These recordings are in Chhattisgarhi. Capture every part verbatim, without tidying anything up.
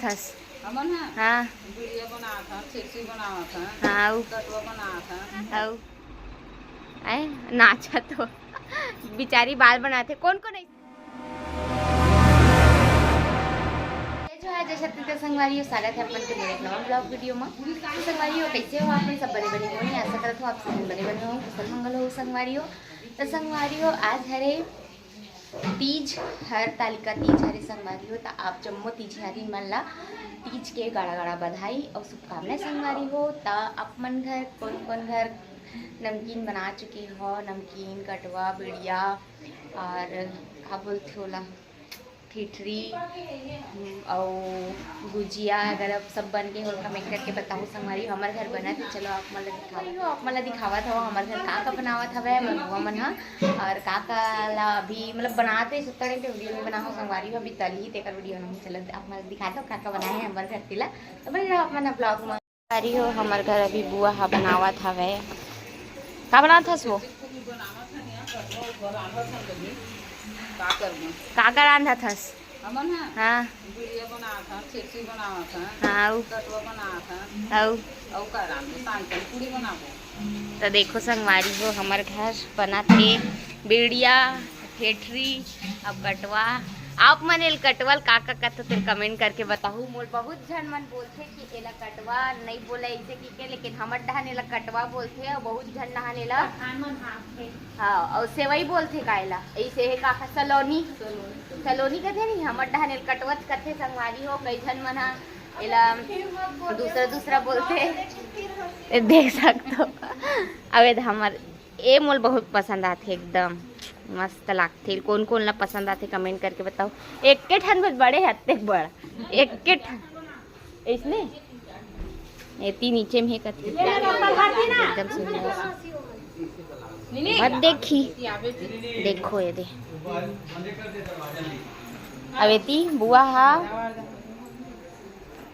थस। हमन ह हाँ। बिड़िया बनात हन, चिरसी बनावत हन, हाँ, अउ? कटवा बनात हन। अउ? आए, नाचत हो। बिचारी बाल बनात हे। कोन कोन ऐसे? जय जोहार, जय छत्तीसगढ़ संगवारी हो, स्वागत है अपन के मेरे एक नवा vlog video में। तो संगवारी हो, कैसे हो आप मन? सब बने बने हो नहीं? आशा करत हो आप सब बने बने हो, कुशल मंगल हो संगवारी हो। तो संगवारी हो, आज हरे तीज, हरतालिका तीज हरे संगवारी हो, त आप जम्मो तीजहारी मन ला तीज के गाड़ा गाड़ा बधाई अउ शुभकामनाएं संगवारी हो। त आप मन घर कोन कोन घर नमकीन बना चुके हो, नमकीन, कटवा, बिड़िया और का बोलथे ओला, ठिठरी, अउ गुजिया, अगर अब सब बन के होल, comment करके बताओ संगवारी। हमर घर बनत हे, चलो आप मन ला दिखावत हो, आप मन ला दिखावत हो हमर घर का का बनावत हवे मोर बुआ मन ह, और का का ला अभी मतलब बनाते सुतड़े के video नहीं बनाओ संगवारी हो, अभी तलही तेकर video नहीं। चलो आप मन ला दिखा दो का का बनाए हे हमर घर तिला, तो बने रहो आप मन vlog में। संगवारी हो, हमर घर अभी बुआ ह बनावत हवे। का बनावत हस वो? का करबो? का का रांधत हस? हमन ह हाँ। बिड़िया बनावत हन, चिरसी बनावत हन, हाँ, अउ? कटवा बनावत हन। अउ? अउ का रांधबो? सांझ के पूड़ी बनाबो। तो देखो संगवारी हो, हमर घर बनत हे बिड़िया, ठेठरी, अब कटवा। आप मन एल कटवा ल का का कथो तेल comment करके बताहू। मोल बहुत झन मन बोलथे कि एला कटवा नहीं बोले ऐसे कि के, लेकिन हमर डहान एला कटवा बोलथे अउ बहुत झन डहान एला हाँ, अउ सेवई बोलथे का एला? ऐसे हे का, का सलोनी? सलोनी कथे नहीं, हमर डहान एला कटवत कथे संगवारी हो। कई झन मन ह एला दूसरा दूसरा बोलथे। ए, देख सकथो। अब ए हमर, ए मोल बहुत पसंद आथे, एकदम मस्त लागथे। कोन कोन ला पसंद आथे comment करके बताओ। एक के ठन बस बड़े हे, अतेक बड़, एक के ठन। इसने एती नीचे में हे कथे। एकदम सुंदर। मत देखी। देखो ये दे। अब एती बुआ हा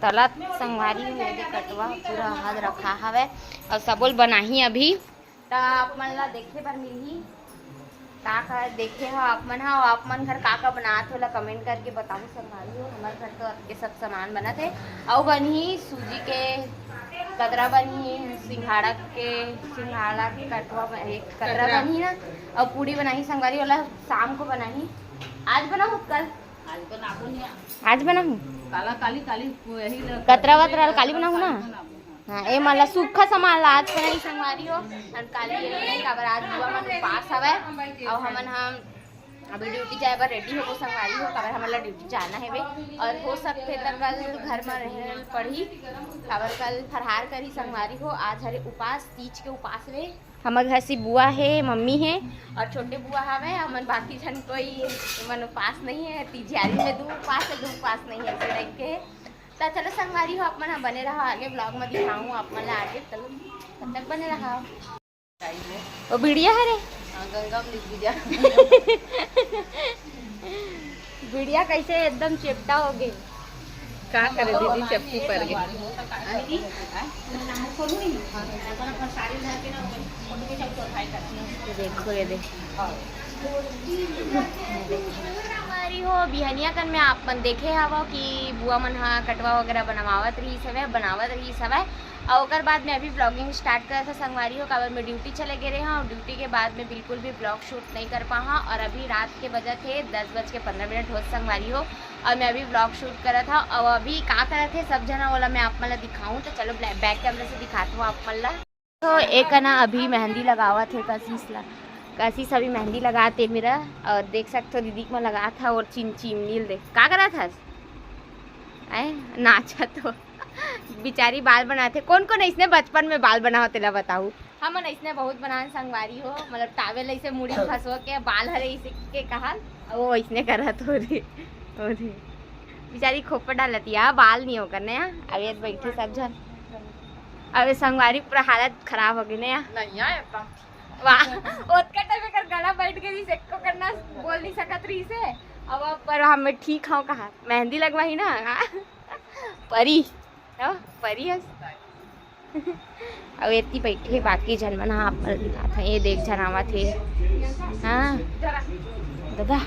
तलत संगवारी हो, ये दे कटवा पूरा हाथ रखा हवे अउ सबोल बनाही अभी। त आप मन ला देखे बर मिलही। का का देखे हो आप मन हा, अउ आप मन घर का का बनात हो, ओला comment करके बताहू संगवारी हो। हमर घर तो अतके सब सामान बनत हे, अउ बनही सूजी के कतरा बनही, सिंघाड़ा के, सिंघाड़ा के कटवा बन-, एक कतरा कतरा। बनही ना, अउ पूड़ी बनाही संगवारी, ओला शाम को बनाही। आज बनाहू कल? आज बनाबो नहीं। आज बनाहू? काला काली, काली यही ल-, कतरा वतरा ल काली बनाहू ना? बनाबो। हाँ, ए मन ला सूखा सामान ला आज बनाही संगवारी हो, हम काली ये नहीं, काबर आज बुआ मन उपास हवय, अउ हमन हम अभी ड्यूटी जाए बर रेडी होबो संगवारी हो, काबर हमन ला ड्यूटी जाना हे बे, अउ हो सकथे त कल घर म रहे पड़ही, काबर कल फरहार करही संगवारी हो। आज हरे उपास, तीज के उपास वे। हमर घर से बुआ हे, मम्मी हे अउ छोटे बुआ हवे, हमन बाकी झन कोई मन उपास नहीं है। तीजियारी में दू उपास है, दू उपास नहीं है, ऐसे टाइप के है। त चलो संगवारी हो, आप मन ह बने रहो, आगे vlog में दिखाऊँ आप मन ला आगे। चलो तब तक बने रहो। ओ बिड़िया हरे। हाँ, गंगा में लिख दीजिए। बिड़िया कैसे एकदम चेपटा हो गए। का करे दीदी, चप्पू पर गए। देखो ये देख। संगवारी हो, बिहनिया कन में आप मन देखे हवो कि बुआ मन ह कटवा वगैरह बनवावत रहिस हवय, बनावत रहिस हवय। अउ ओकर बाद में अभी vlogging start करत हव संगवारी हो, काबर मैं ड्यूटी चले गे रहे हव। ड्यूटी के बाद में बिल्कुल भी vlog shoot नहीं कर पाहा अउ अभी रात के बजत हे दस बज के पंद्रह मिनट होत संगवारी हो। अउ मैं अभी vlog shoot करत हव। अउ अभी का करत हे सब झन, ओला मैं आप मन ला दिखाऊं। तो चलो ब्लै-, back camera से दिखात हव आप मन ला। तो एक ना अभी मेहंदी लगावत हे कशिश ला, कशिश अभी मेहंदी लगात हे मेरा। अउ देख सकत हो दीदी मन लगात हे अउ चिम चिमनी ल देख का करत हस? आए नाचत हो। बिचारी बाल बनात हे। कोन कोन अइसने बचपन में बाल बनावत तेला बताहू? हमन अइसने बहुत बनान संगवारी हो, मतलब towel अइसे मुड़ी में फंसो के बाल हरे अइसे के कहल, अउ वो अइसने करत हो रे, हो रे। बिचारी खोपड़ डालत या, बाल नहीं ओकर ने, अबे बैठे सब झन। अबे संगवारी पूरा हालत खराब हो गई ने। नहीं आए एकदम। वाह, ओतका टाइम एकर गला बैठ गई, एको करना बोल नहीं सकत रही से। अब, अब पर हम ठीक हव कहा, मेहंदी लगवाही ना, हाँ। परी, हाँ, परी हस। अउ एती बैठे बाकी झन मन ह आप मन दिखात हे, ये देख झन आवत हे। हाँ, दादा,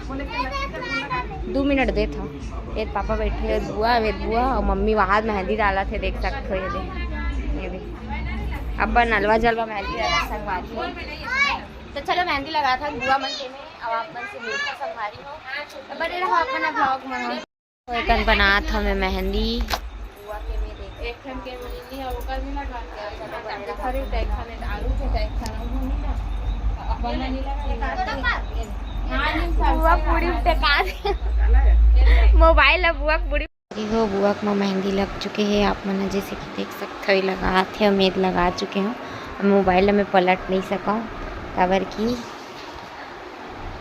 दू मिनट देत हव। ये पापा बैठे हे, बुआ, ये बुआ अउ मम्मी वहाँ मेहंदी डालत हे, देख सकत हो। ये दे, ये दे, अपन अलवा जलवा मेहंदी डालत संगवारी हो। तो चलो मेहंदी लगाथन बुआ मन के में, अब आप मन से मिलथन संगवारी हो। तो बने रहो अपन vlog में। तो एकन बनात हवे मेहंदी। बुआ के में देख। एक ठन के में नहीं, ओकर भी लगा दे। अरे, एक ठन आलू के, एक ठन बुआ पूरी टेका दे। मोबाइल ला बुआ के पूरी। हो, बुआ के म मेहंदी लग चुके हे। आप मन ह जैसे कि देख सकत हव, लगात हे, अउ में लगा चुके हो। अब मोबाइल ला में पलट नहीं सकव, काबर कि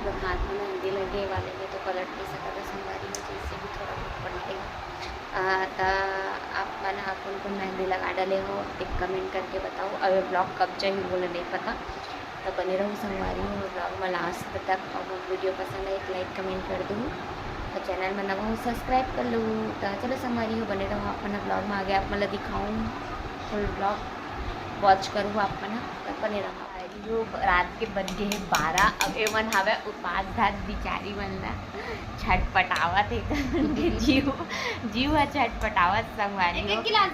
जब हाथ में मेहंदी लगे वाले में तो पलट नहीं सकत हे संगवारी हो, जैसे भी थोड़ा बहुत पलटेगा। आ, त आप मन ह कोन कोन मेहंदी लगा डाले हो, एक comment करके बताओ। अब ये vlog कब जाही, वो नहीं पता। तो बने रहो संगवारी हो vlog में last तक, और video पसंद आए तो like comment कर दो, और channel में नवा हो subscribe कर लो। तो चलो संगवारी हो, बने रहो अपन vlog में, आगे आप मन ला दिखाऊँ full vlog watch करो आप मन, तो बने रहो। संगवारी हो, रात के बज गे हे बारह। अब एमन हवे उपास धर बिचारी मन ला छटपटावत हे जीव, जीव ह छटपटावत संगवारी हो।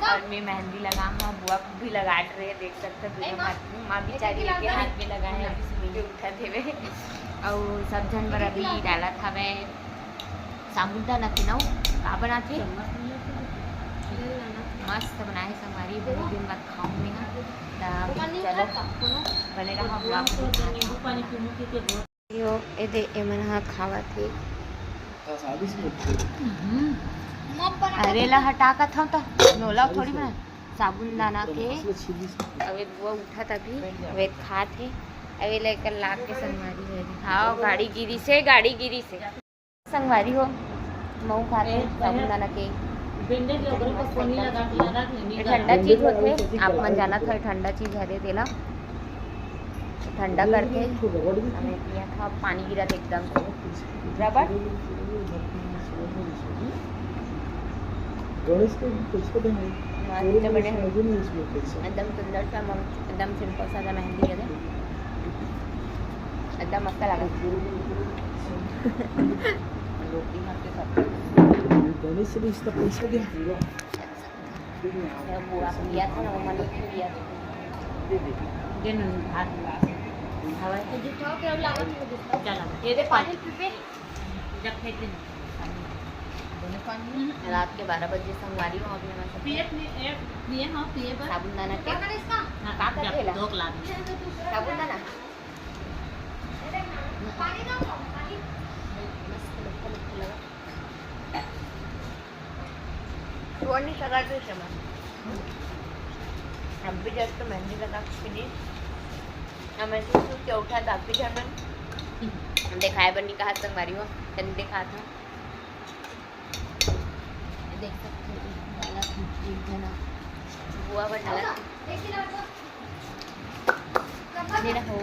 और मैं मेहंदी लगा, हाँ, बुआ भी लगा रहे, देख सकते हो, दोनों हाथ में। माँ बेचारी एक हाथ में लगाए, अभी सुबह के उठत हेवे। अउ सब झन बर अभी डालत हवे साबूदाना के नव। का बनाथे? मस्त बनाए संगवारी, बहुत दिन बाद खाऊं मैं हा। त चलो, बने रहा vlog में। यो, ए दे, एमन ह खावत हे। अरे ला हटा कथव त नोला थोड़ी बना। साबूदाना के। अबे बुआ उठत अभी, अबे खात हे। अबे लेकर लाग के संगवारी हो। हाँ, गाड़ी गिरी से, गाड़ी गिरी से। संगवारी हो, महू खात हे साबूदाना के। ठंडा चीज होथे, आप मन जानत हव, ठंडा चीज हरे तेला ठंडा करथे। हमें पिया था पानी गिरत एकदम से। रबड़। गणेश के कैसे बने? मस्त बने हैं। एकदम सुंदर सा, एकदम simple सा मेहंदी है। एकदम मस्त लगा। रोटी खा के साथ। गणेश से भी इसका पैसा दिया। वो आप लिया था ना, वो मनी लिया था। दे ना, हाथ लगा। हवा है। तो जितना हो, क्या लगा? क्या लगा? ये दे पानी पी पे। जब फेंक देना। रात के बारह बजे संगवारी हो, अभी हमारे साथ पिए, पिए, पिए, हाँ, पिए बस। साबूदाना के हाँ, का का जब खेला? दो गिलास। साबूदाना। छोड़ नहीं सका थे शमा। हम भी जब तो मेहंदी लगा के finish। हम ऐसे सोच के उठा था, आप भी घर में दिखाए बर नहीं कहा संगवारी हो, तनी दिखा था। देख सकते हो, एक जना बुआ बना। मेरा हो।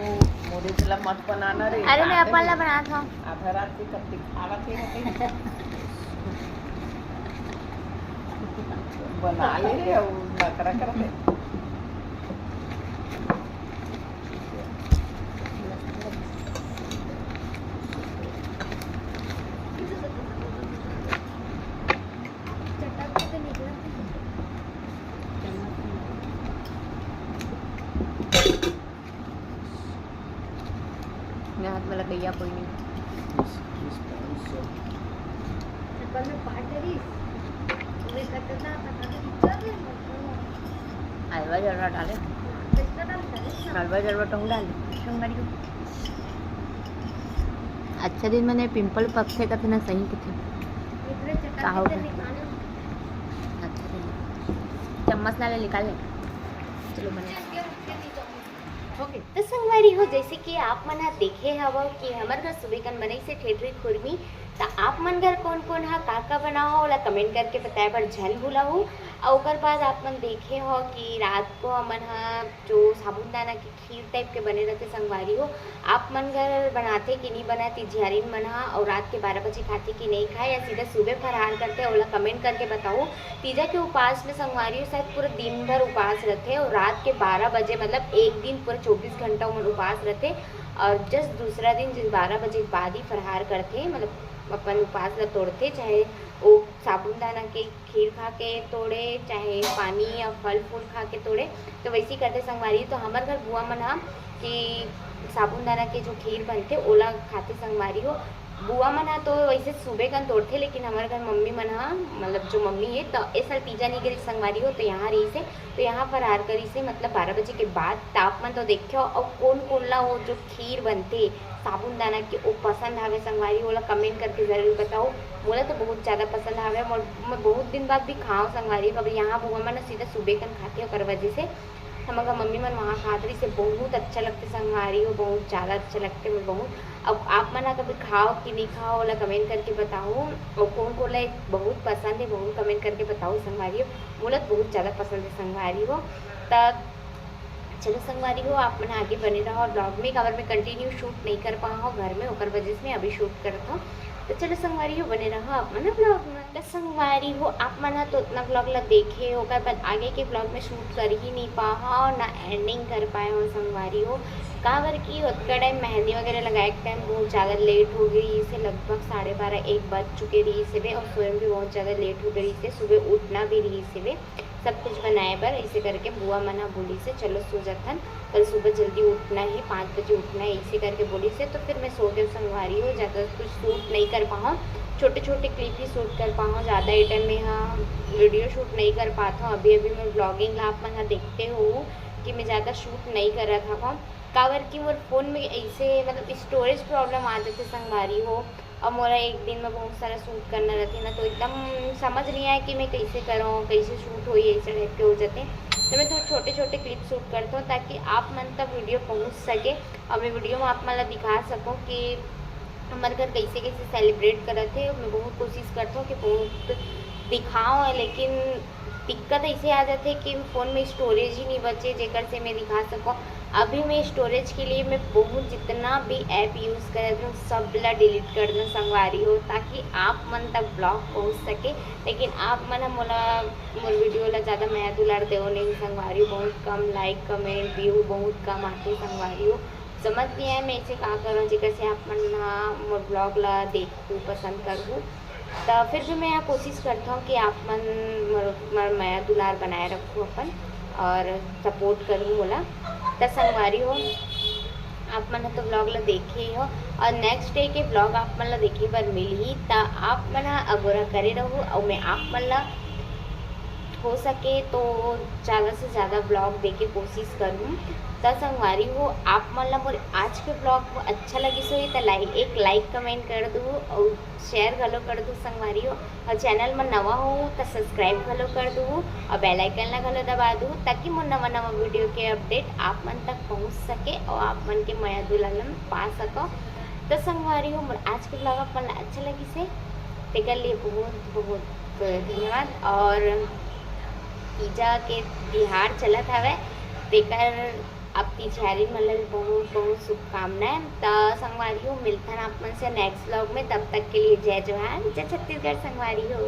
मोरे तेला मत बनाना रे। अरे, मैं अपन ला बनात हूँ। आधा रात के कत्ती खावत हे होते। बना ले रे, अउ नखरा करत हे। मैं हाथ में लगइया कोई नहीं। चप्पल में पाट डरिस। मैं कटता, कटता, कटता, चल रे, मत करो। हलवा जलवा डाले। हाँ, कितना डाल डाले? हलवा जलवा तो डाल। क्यों मरी हो? अच्छा दिन मने pimple पकथे कथे ना, सही कथे। इतने चटक का हो के गया? निकाले। अच्छा दिन। चम्मच ला ले निकाल ले। चलो बने। OK। तो संगवारी हो, जैसे कि आप मन ह देखे हवव कि हमर घर सुबह कन बनई से ठेठरी खुरमी, त आप मन घर कौन कौन ह का का बनाओ, ओला comment करके बताए बर झन भूलहू। अउ ओकर बाद आप मन देखे हो कि रात को हमन ह जो साबूदाना के खीर type के बने रहते संगवारी हो, आप मन घर बनाथे कि नहीं बनाए तिजियारिन मन ह, अउ रात के बारह बजे खाथे कि नहीं खाए या सीधा सुबह फरहार करथे, ओला comment करके बताओ। तीजा के उपास में संगवारी हो शायद पूरा दिन भर उपास रहथे अउ रात के बारह बजे, मतलब एक दिन पूरा चौबीस घंटा ओमन उपास रहथे। और just दूसरा दिन जिस बारह बजे के बाद ही फरहार करथे, मतलब अपन उपास ला तोड़थे, चाहे वो साबूनदाना के खीर खा के तोड़े, चाहे पानी या फल फूल खा के तोड़े, तो वैसे ही करथे संगवारी। तो हमर घर बुआ मन ह कि साबूनदाना के जो खीर बनथे ओला खाथे संगवारी हो। बुआ मन ह तो वैसे सुबह कन तोड़थे, लेकिन हमर घर मम्मी मन ह, मतलब जो मम्मी हे, तो ए साल तीजा नहीं गिरी संगवारी हो, तो यहाँ रही से, तो यहाँ फरहार करी से, मतलब बारह बजे के बाद। तो आप मन तो देखियो, और कौन कौन ला वो जो खीर बनथे साबूनदाना के, वो पसंद हवे संगवारी, ओला कमेंट करके जरूर बताओ। मोला तो बहुत ज़्यादा पसंद हवे, मोर, मैं बहुत दिन बाद भी खाओ संगवारी। अब यहाँ बुआ मन सीधा सुबह कन खाथे, ओकर वजह से हमर घर मम्मी मन वहाँ खात रही से, बहुत अच्छा लगथे संगवारी हो, बहुत ज़्यादा अच्छा लगथे मोर बहुत। अब आप मन ह कभी खाओ कि नहीं खाओ, ओला कमेंट करके बताओ। और कौन कौन ला बहुत पसंद है, बहुत कमेंट करके बताओ संगवारी हो। मोला तो बहुत ज़्यादा पसंद है संगवारी हो। तब चलो संगवारी हो, आप मन आगे बने रहो ब्लॉग में, काबर मैं कंटिन्यू शूट नहीं कर पाऊँ घर में, ओकर वजह से मैं अभी शूट करत हूँ। तो चलो संगवारी हो, बने रहो आप मन ब्लॉग में। तो संगवारी हो, आप मन ह तो उतना ब्लॉग ला देखे, ओकर बाद आगे के ब्लॉग में शूट कर ही नहीं पाए हो, ना एंडिंग कर पाए हो संगवारी हो, काबर कि ओतका टाइम मेहंदी वगैरह लगाए के टाइम बहुत ज़्यादा लेट हो गई, इसे लगभग साढ़े बारह एक बज चुके रही से बे, और सोए में भी बहुत ज़्यादा लेट हो गई से, सुबह उठना भी रही से बे। सब कुछ बनाए बर, इसे करके बुआ मन ह बोली से, "चलो सो जाथन, कल सुबह जल्दी उठना है, पाँच बजे उठना है," इसे करके बोली से। तो फिर मैं सो गई संगवारी हो, ज़्यादा कुछ शूट नहीं कर पाऊँ, छोटे छोटे क्लिप ही शूट कर पाऊँ, ज़्यादा ए टाइम में हाँ वीडियो शूट नहीं कर पाता हूँ। अभी अभी मैं ब्लॉगिंग ला आप मन ह देखते हो कि मैं ज़्यादा शूट नहीं करत हवँ, काबर कि मोर फोन में ऐसे मतलब स्टोरेज प्रॉब्लम आ जाते संगवारी हो, और मोला एक दिन में बहुत सारा शूट करना रहथे ना, तो एकदम समझ नहीं आए कि मैं कैसे करूँ, कैसे शूट होई, ऐसे टाइप के हो जाते। तो मैं थोड़ा छोटे छोटे क्लिप शूट करता हूँ, ताकि आप मन तक वीडियो पहुँच सके। और मैं वीडियो में आप मन ला दिखा सकूँ कि हमर घर कैसे कैसे सेलिब्रेट करत हे। मैं बहुत कोशिश करता हूँ कि बहुत दिखाऊँ, लेकिन दिक्कत ऐसे आ जाथे कि फोन में स्टोरेज ही नहीं बचे, जेकर से मैं दिखा सकूँ। अभी मैं स्टोरेज के लिए मैं बहुत जितना भी ऐप यूज़ करत हूँ, सब ला डिलीट कर दूँ संगवारी हो, ताकि आप मन तक ब्लॉग पहुँच सके। लेकिन आप मन ह मोला, मोर वीडियो ला ज़्यादा मया दुलार देव नहीं संगवारी हो, बहुत कम लाइक, कमेंट, व्यू बहुत कम आते संगवारी हो। समझ नहीं आए मैं इसे का करूँ, जेकर से आप मन ह मोर ब्लॉग ला देखू, पसंद करहू। त फिर भी मैं यहाँ कोशिश करता हूँ कि आप मन मोर, मोर मया दुलार बनाए रखू अपन, और सपोर्ट करू मोला। त संगवारी हो, आप मन ह तो ब्लॉग ला देखे ही हो, और नेक्स्ट डे के ब्लॉग आप मन ला देखे बर मिलही। त आप मन ह अगोरा करे रहू, और मैं आप मन ला हो सके तो ज़्यादा से ज़्यादा ब्लॉग देके कोशिश करूँ। त संगवारी हो, आप मन ला मोर आज के ब्लॉग अच्छा लगिस होही त लाइक, एक लाइक कमेंट कर दू, और शेयर घलो कर दू संगवारी हो। और चैनल में नवा हो त सब्सक्राइब घलो कर दू, और बेल आइकन ला घलो दबा दू, ताकि मोर नवा नवा वीडियो के अपडेट आप मन तक पहुँच सके और आप मन के मया दुलार ला पा सको। त संगवारी हो, मोर आज के ब्लॉग आप मन ला अच्छा लगिस हे, तेकर लिए बहुत बहुत धन्यवाद। और तीजा के तिहार चलत हवय, तेकर आप तिजहारी मन ला भी बहुत बहुत शुभकामनाएं। त संगवारी हो, मिलथन आप मन से नेक्स्ट ब्लॉग में, तब तक के लिए जय जोहार, जय छत्तीसगढ़ संगवारी हो।